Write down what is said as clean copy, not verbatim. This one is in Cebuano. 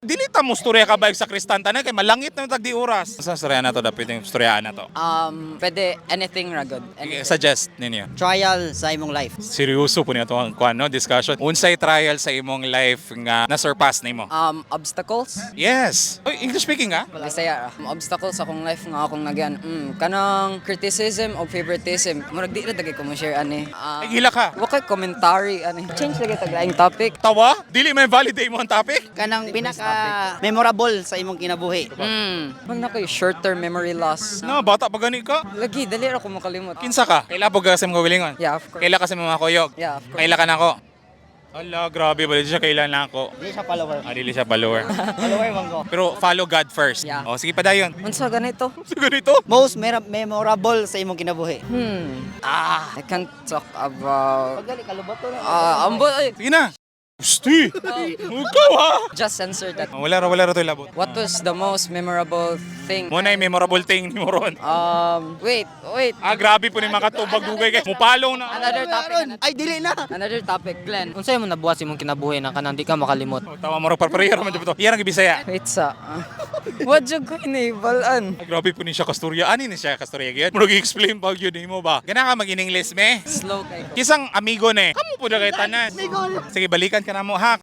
Dili ta mo storya ka ba sa kristan tanan kay malangit na tag di oras. Sa storya na to, dapat yung storya na to. Pwede anything ra gud. Anything. Suggest ninyo. Trial sa imong life. Seryoso po niya to ang kuan, no, discussion. Unsay trial sa imong life nga na-surpass nimo? Obstacles? Yes. Oy, English speaking ka? Bisaya ra. Obstacles sa akong life nga akong nagyan. Kanang criticism o favoritism. Murag di ra dagay ko mo share ani. Ay, gila ka. Wa kay commentary ani. Change lagi tag laing topic. Tawa? Dili may validate mo ang topic? Kanang pinaka memorable sa imong kinabuhi. Mag na koy short-term memory loss. No, bata pa gani ka. Lagi dali ra ko makalimot. Kinsa ka? Kaila po ka sa mga wilingon? Yeah, of course. Kaila ka sa mga kuyog? Yeah, of course. Kaila ka nako? Ala, grabe ba siya kaila nako? Di siya follower. Ah, dili siya follower. Follower man ko. Pero follow God first. Yeah. O, sige pa dayon. Unsa ganito? Sa ganito? Most memorable sa imong kinabuhi. Ah, I can't talk about Pagdali kalubot to na. Ah, ambot ay. Sige na. Gusti! Ikaw ha? Just censor that. Wala ra to labot. What was the most memorable thing? Mo na yung memorable thing ni mo ron. Wait, wait. Ah, grabe po ni makatubag dugay kay. Mupalong na. Another topic. Ay, dili na. Another topic, Glenn. Unsay mo nabuhat sa imong kinabuhi na kanang di ka makalimot? Oh, tawa mo ro parpareho man jud to. Iyang gibisaya. Wait sa. What jud ko inibalan? Ah, grabe po ni siya kasturya. Ani ni siya kasturya gyud? Murag i-explain pa gyud nimo ba? Gana ka mag-English me? Slow kay ko. Kisang amigo ne. Kamo po na kay tanan. Sige, balikan ka na mo ha.